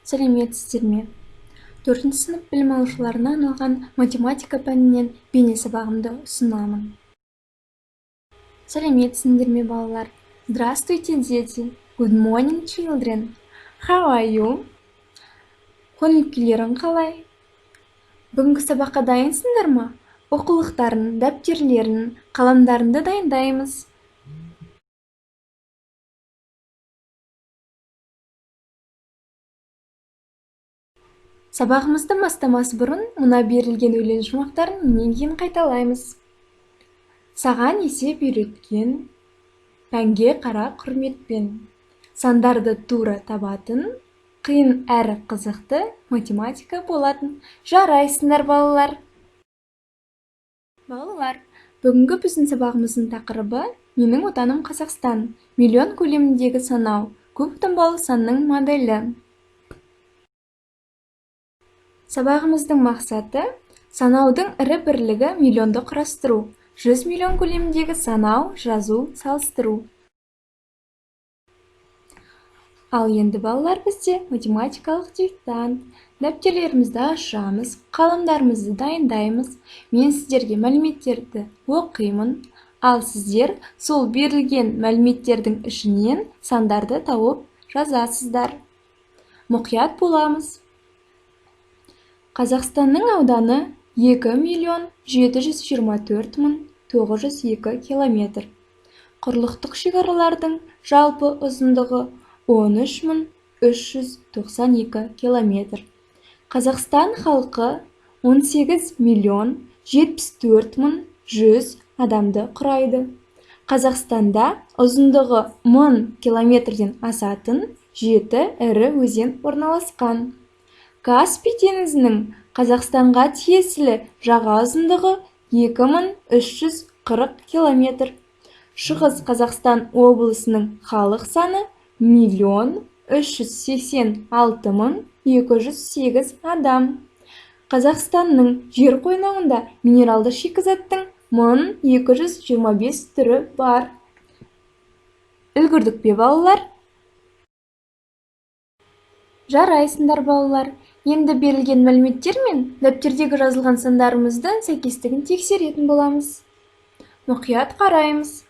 Сәлеметсіздер ме? 4-ші сынып білім алушыларына арналған математика пәнінен бейне сабағымды ұсынамын. Сәлеметсіңдер ме, балалар? Здравствуйте, дети! Good morning, children! How are you? Көңіл күйлерің қалай? Бүгінгі сабаққа дайынсыңдар ма? Оқулықтарын, дәптерлерін, қаламдарыңды дайындаймыз. Сабағымызды бастамас бұрын мына берілген өлең шумақтарын менен кейін қайталаймыз. Саған есеп үйреткен, пәнге қара құрметпен, сандарды тура табатын, қиын әрі қызықты математика болатын. Жарайсыңдар, балалар! Балалар, бүгінгі біздің сабағымыздың тақырыбы «Менің отаным Қазақстан. Миллион көлеміндегі санау, көп таңбалы санның моделі». Сабағымыздың мақсаты санаудың ірі бірлігі миллионды құрастыру, 100 миллион көлеміндегі санау, жазу, салыстыру. Ал енді, балалар, бізде математикалық диктант. Дәптерлерімізді ашамыз, қаламдарымызды дайындаймыз. Мен сіздерге мәліметтерді оқимын, ал сіздер сол берілген мәліметтердің ішінен сандарды тауып жазасыздар. Мұқият боламыз. Қазақстанның ауданы 2 миллион 724 мың 902 километр. Құрлықтық шекаралардың жалпы ұзындығы 13 мың 392 километр. Қазақстан халқы 18 миллион 74 мың 100 адамды құрайды. Қазақстанда ұзындығы 1000 километрден асатын 7 ірі өзен орналасқан. Каспий теңізінің Қазақстанға тиесілі жаға ұзындығы 2340 километр. Шығыс Қазақстан облысының халық саны 1 386 мың 208 адам. Қазақстанның жер қойнауында минералды шикізаттың 1225 түрі бар. Үлгердік пе, балалар? Жарайсыңдар, балалар! Енді берілген мәліметтер мен дәптердегі жазылған сандарымыздың сәйкестігін тексеретін боламыз. Мұқият қараймыз.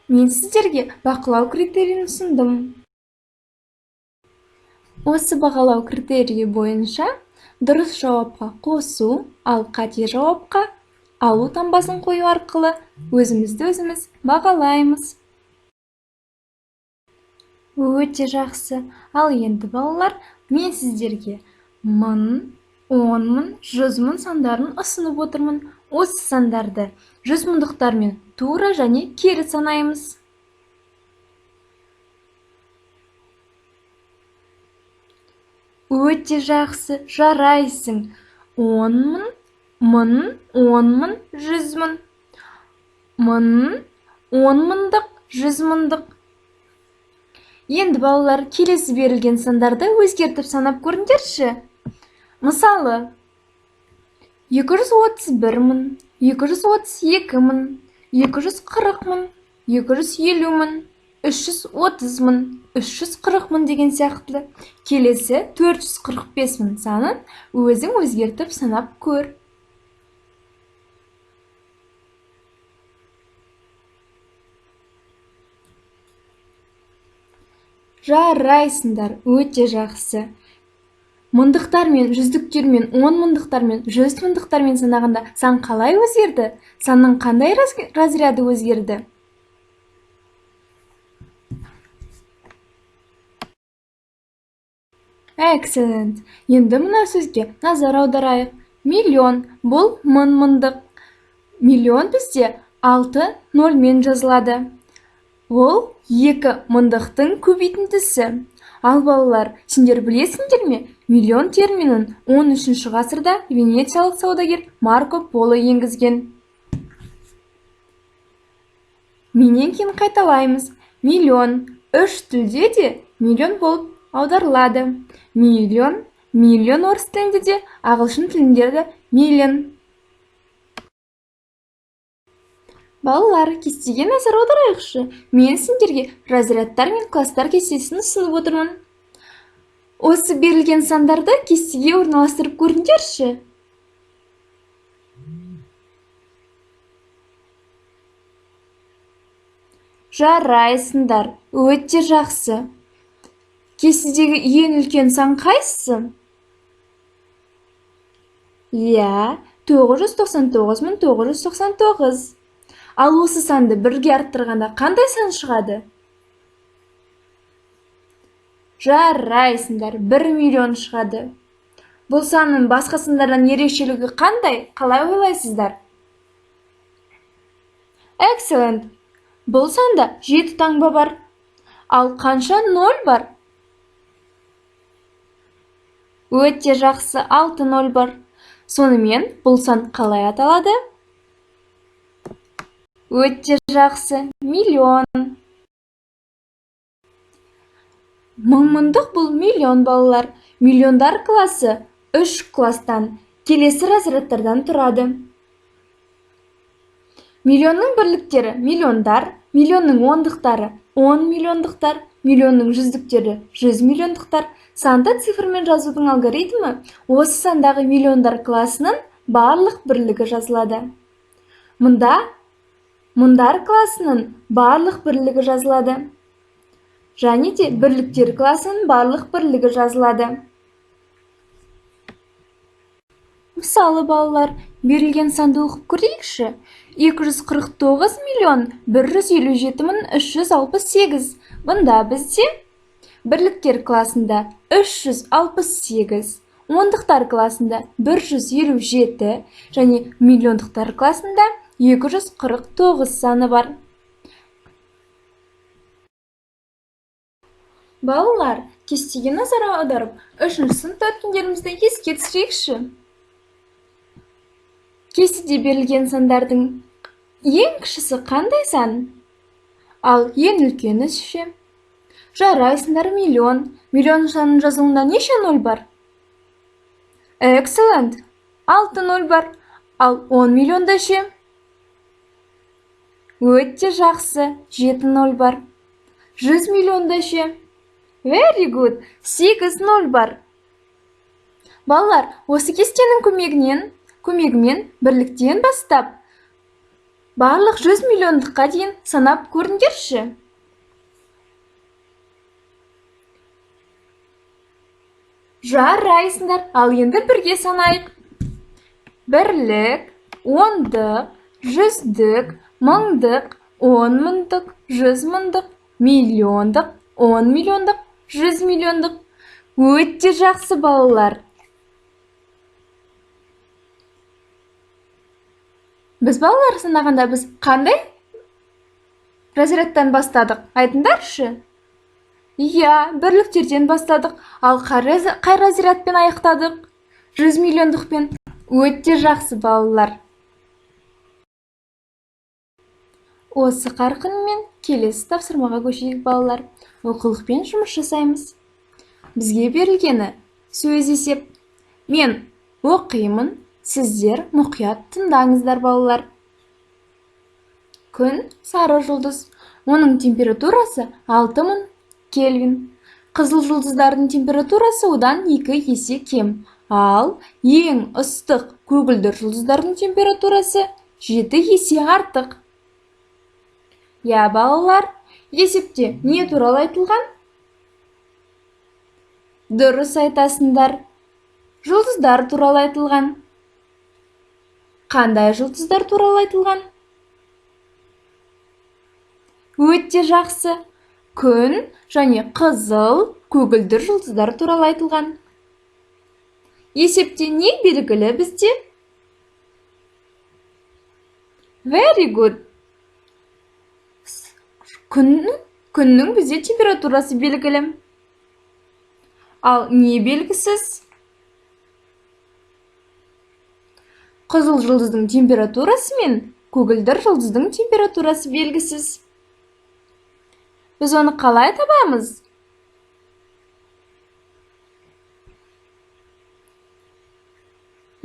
Мен сіздерге бақылау критерийін ұсындым. Осы бағалау критерийі бойынша дұрыс жауапқа қосу, ал қате жауапқа алу таңбасын қою арқылы өзімізді өзіміз бағалаймыз. Өте жақсы. Ал енді, балалар, мен сіздерге 1000, 10 мың, 100 мың сандарын ұсынып отырмын. Осы сандарды 100 мыңдықтармен тура және кері санаймыз. Өте жақсы, жарайсың. 10 мың, 1000, 10 мың, 100 мың. 1000, 10 мыңдық, 100 мыңдық. Енді, балалар, келесі берілген сандарды өзгертіп санап көріңдерші. Мысалы, 231 мың, 232 мың, 240 мың, 250 мың, 330 мың, 340 мың деген сияқты. Келесі 445 мың санын өзің өзгертіп санап көр. Жарайсыңдар, өте жақсы. Мыңдықтармен, жүздіктермен, 10 мыңдықтармен, 100 мыңдықтармен санағанда сан қалай өзгерді? Санның қандай разряды өзгерді? Excellent. Енді мына сөзге назар аударайық. Миллион бұл мың мыңдық. Миллион бізде 6 нөлмен жазылады. Ол 2 мыңдықтың көбейтіндісі. Ал балалар, сендер білесіңдер ме, миллион терминін 13 ғасырда венециялық саудагер Марко Поло енгізген. Менен кейін қайталаймыз. Миллион үш тілде де миллион болып аударылады. Миллион, миллион орыс тілінде де, ағылшын тілінде де миллион. Балалар, кестеге назар аударайықшы. Мен сендерге разрядтар мен класстар кестесін ұсынып отырмын. Осы берілген сандарды кестеге орналастырып көріңдерші. Жарайсыңдар, өте жақсы. Кестедегі ең үлкен сан қайсысы? Иә, 999 999. Ал осы санды бірге арттырғанда қандай сан шығады? Жарайсыңдар, 1 миллион шығады. Бұл санның басқа сандардан ерекшелігі қандай? Қалай ойлайсыздар? Excellent! Бұл санда 7 таңба бар. Ал қанша 0 бар? Өте жақсы, 6 0 бар. Сонымен бұл сан қалай аталады? Өте жақсы, миллион. Мың-мыңдық бұл миллион, балалар. Миллиондар классы 3 класстан, келесі разрядтардан тұрады. Миллионның бірліктері миллиондар, миллионның ондықтары 10 миллиондықтар, миллионның жүздіктері 100 миллиондықтар. Санды цифрмен жазудың алгоритмі осы сандағы миллиондар классының барлық бірлігі жазылады. Мұнда мыңдар классының барлық бірлігі жазылады. Және де бірліктер классының барлық бірлігі жазылады. Мысалы, балалар, берілген санды оқып көрейікші. 249 миллион 157 мың 368. Бұнда бізде бірліктер классында 368, ондықтар классында 157 және миллиондықтар классында 249 саны бар. Балалар, кестеге назар аударып, 3-ші сыныпта өткендерімізді еске түсірейікші. Кестеде берілген сандардың ең кішісі қандай сан? Ал ең үлкені ше? Жарайсыңдар, миллион. Миллион санының жазуында неше нөл бар? Excellent! 6 нөл бар. Ал 10 миллионда ше? Өте жақсы, 7 нөл бар. 100 миллионда ше? Very good! 8 нөл бар. Балалар, осы кестенің көмегімен бірліктен бастап барлық 100 миллиондыққа дейін санап көріңдерші. Жарайсыңдар, ал енді бірге санайық. Бірлік, ондық, жүздік, мыңдық, он мыңдық, жүз мыңдық, миллиондық, он миллиондық, жүз миллиондық. Өте жақсы, балалар. Біз балалар санағанда біз қандай разрядтан бастадық? Айтыңдаршы. Иә, бірліктерден бастадық. Ал қай разрядпен аяқтадық? 100 миллиондықпен. Өте жақсы, балалар. Осы қарқынмен келесі тапсырмаға көшейік, балалар. Оқулықпен жұмыс жасаймыз. Бізге берілгені сөз есеп. Мен оқимын, сіздер мұқият тыңдаңыздар, балалар. Күн сары жұлдыз. Оның температурасы 6000 Кельвин. Қызыл жұлдыздардың температурасы одан 2 есе кем. Ал ең ыстық көгілдір жұлдыздардың температурасы 7 есе артық. Я, балалар, есепте не туралы айтылған? Дұрыс айтасыңдар. Жұлдыздар туралы айтылған. Қандай жұлдыздар туралы айтылған? Өте жақсы. Күн және қызыл, көгілдір жұлдыздар туралы айтылған. Есепте не белгілі бізде? Very good. Күннің бізде температурасы белгілі. Ал не белгісіз? Қызыл жұлдыздың температурасы мен көгілдір жұлдыздың температурасы белгісіз. Біз оны қалай табамыз?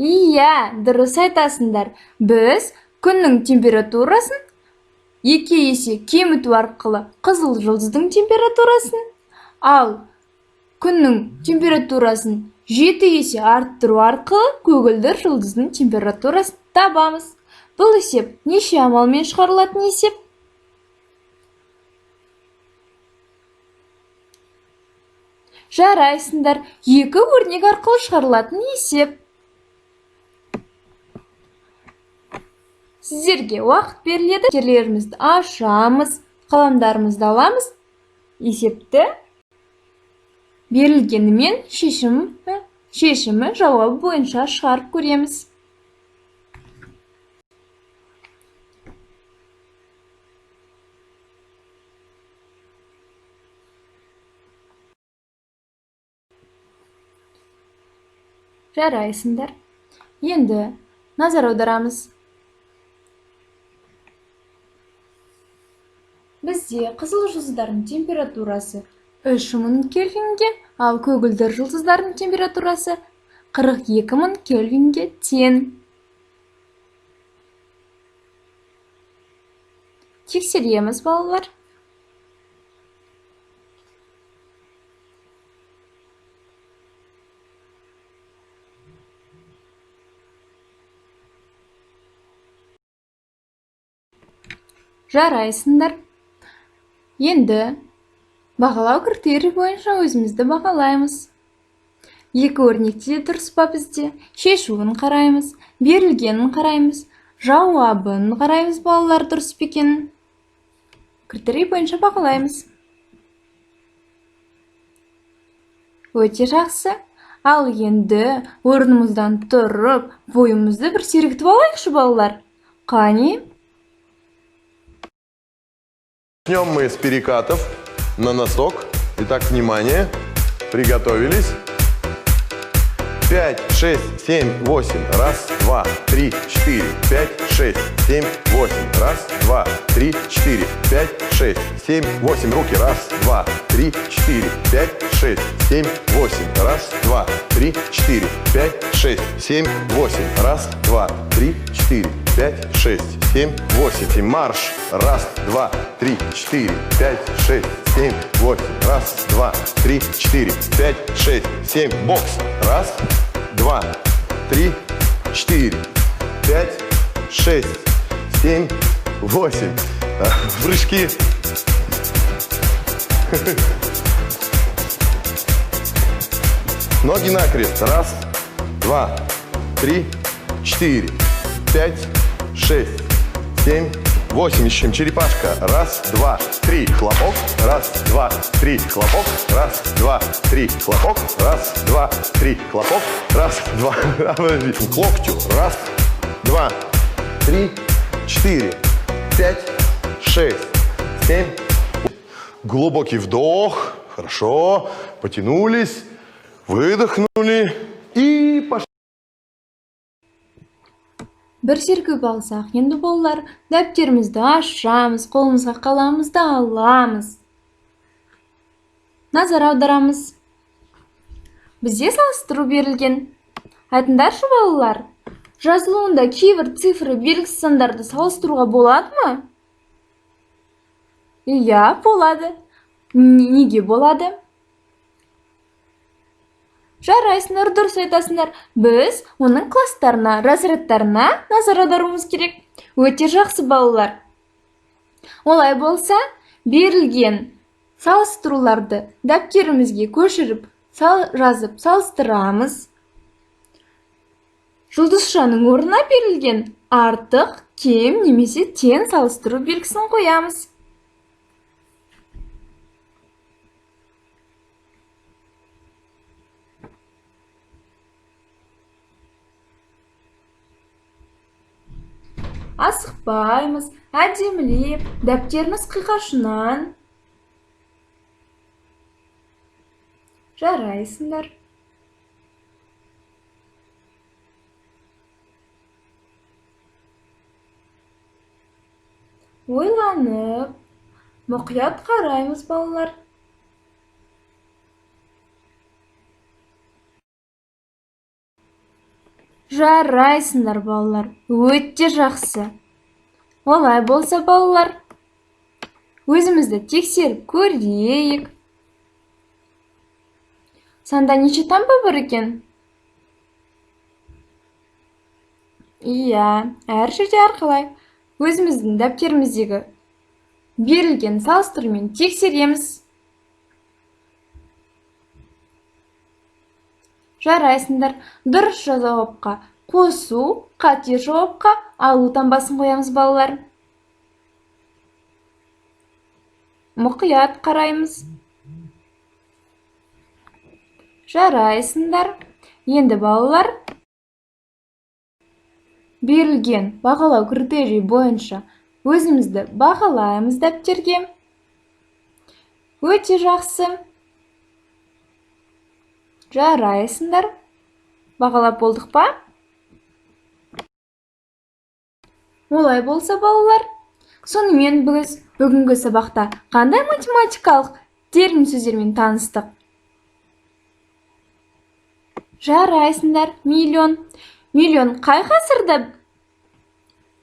Иә, дұрыс айтасыңдар. Біз күннің температурасын 2 есе кеміту арқылы қызыл жұлдыздың температурасын, ал күннің температурасын 7 есе арттыру арқылы көгілдір жұлдыздың температурасын табамыз. Бұл есеп неше амалмен шығарылатын есеп? Жарайсыңдар, 2 өрнек арқылы шығарылатын есеп. Сіздерге уақыт беріледі. Дәптерлерімізді ашамыз, қаламдарымызды аламыз. Есепті берілгенімен шешімі жауабы бойынша шығарып көреміз. Жарайсыңдар. Енді назар аударамыз. Бізде қызыл жұлдыздардың температурасы 3000 кельвинге, ал көгілдір жұлдыздардың температурасы 42000 кельвинге тең. Тексереміз, балалар. Жарайсыңдар. Енді бағалау критерийі бойынша өзімізді бағалаймыз. 2 өрнекте де дұрыс па бізде? Шешуін қараймыз, берілгенін қараймыз, жауабын қараймыз, балалар дұрыс па екенін. Критерий бойынша бағалаймыз. Өте жақсы. Ал енді орнымыздан тұрып, бойымызды бір сергітіп алайықшы, балалар. Қане? Начнем мы с перекатов на носок. Итак, внимание, приготовились. 5, 6, 7, 8. Раз, 2, 3, 4, 5, 6, 7, 8. Раз, 2, 3, 4, 5, 6, 7, 8. Руки. Раз, 2, 3, 4, 5, 6, 7, 8. Раз, 2, 3, 4, 5, 6, 7, 8. Раз, 2, 3, 4, 5, 6, 7, 8. И марш. Раз, 2, 3, 4, 5, 6, 7, 8. Раз, 2, 3, 4, 5, 6, 7. Бокс. Раз, 2, 3, 4, 5, 6, 7, 8. Прыжки. Ноги накрест. Раз, 2, 3, 4, 5, 6, 7, 8. Ищем черепашка. Раз, 2, 3. Хлопок. Раз, 2, 3. Хлопок. Раз, 2, 3. Хлопок. Раз, 2, 3. Хлопок. Раз, 2. К локтю. Раз, 2, 3, 4, 5, 6, 7. Глубокий вдох. Хорошо. Потянулись. Выдохнули. И пошли. Бір сергіп алсақ, енді балалар, дәптерімізді ашамыз, қолымызға қаламымызды аламыз. Назар аударамыз. Бізде салыстыру берілген. Айтыңдаршы, балалар, жазылуында кейбір цифры белгісіз сандарды салыстыруға болады ма? Иә, болады. Неге болады? Жарайсыңдар, дұрыс айтасыңдар. Біз оның класстарына, разрядтарына назар аударуымыз керек. Өте жақсы, балалар. Олай болса, берілген салыстыруларды дәптерімізге көшіріп, жазып салыстырамыз. Жұлдызшаның орнына берілген артық, кем немесе тең салыстыру белгісін қоямыз. Асықпаймыз, әдемілеп, дәптеріміз қиғашынан. Жарайсыңдар. Ойланып, мұқият қараймыз, балалар. Жарайсыңдар, балалар, өте жақсы. Олай болса, балалар, Өзімізді тексеріп көрейік. Санда неше таңба бар екен? Иә, әр жерде әрқалай. Өзіміздің дәптеріміздегі берілген салыстырумен тексереміз. Жарайсыңдар. Дұрыс жауапқа қосу, қате жауапқа алу таңбасын қоямыз, балалар. Мұқият қараймыз. Жарайсыңдар. Енді балалар, берілген бағалау критерийі бойынша өзімізді бағалаймыз дәптерге. Өте жақсы. Жарайсыңдар. Бағалап болдық па? Олай болса, балалар, сонымен біз бүгінгі сабақта қандай математикалық термин сөздермен таныстық? Жарайсыңдар. Миллион. Миллион қай ғасырда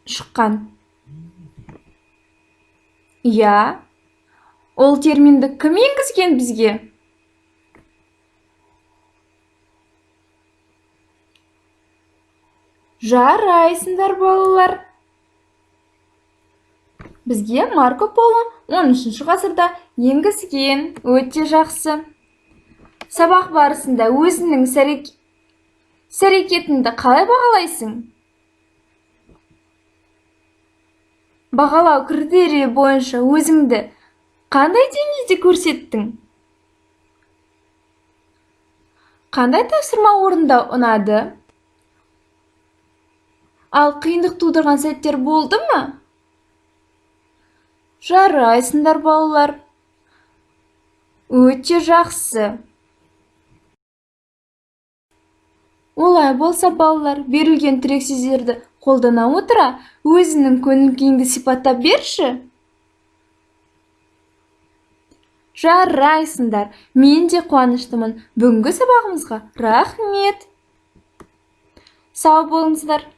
шыққан? Иә. Ол терминді кім енгізген бізге? Жарайсыңдар, балалар. Бізге Марко Поло 13 ғасырда енгізген. Өте жақсы. Сабақ барысында өзіңнің іс-әрекетіңді қалай бағалайсың? Бағалау критерийі бойынша өзіңді қандай деңгейде көрсеттің? Қандай тапсырма орындау ұнады? Ал қиындық тудырған сәттер болды ма? Жарайсыңдар, балалар. Өте жақсы. Олай болса, балалар, берілген тірек сөздерді қолдана отыра, өзіңнің көңіл күйіңді сипаттап берші. Жарайсыңдар. Мен де қуаныштымын. Бүгінгі сабағымызға рахмет. Сау болыңыздар.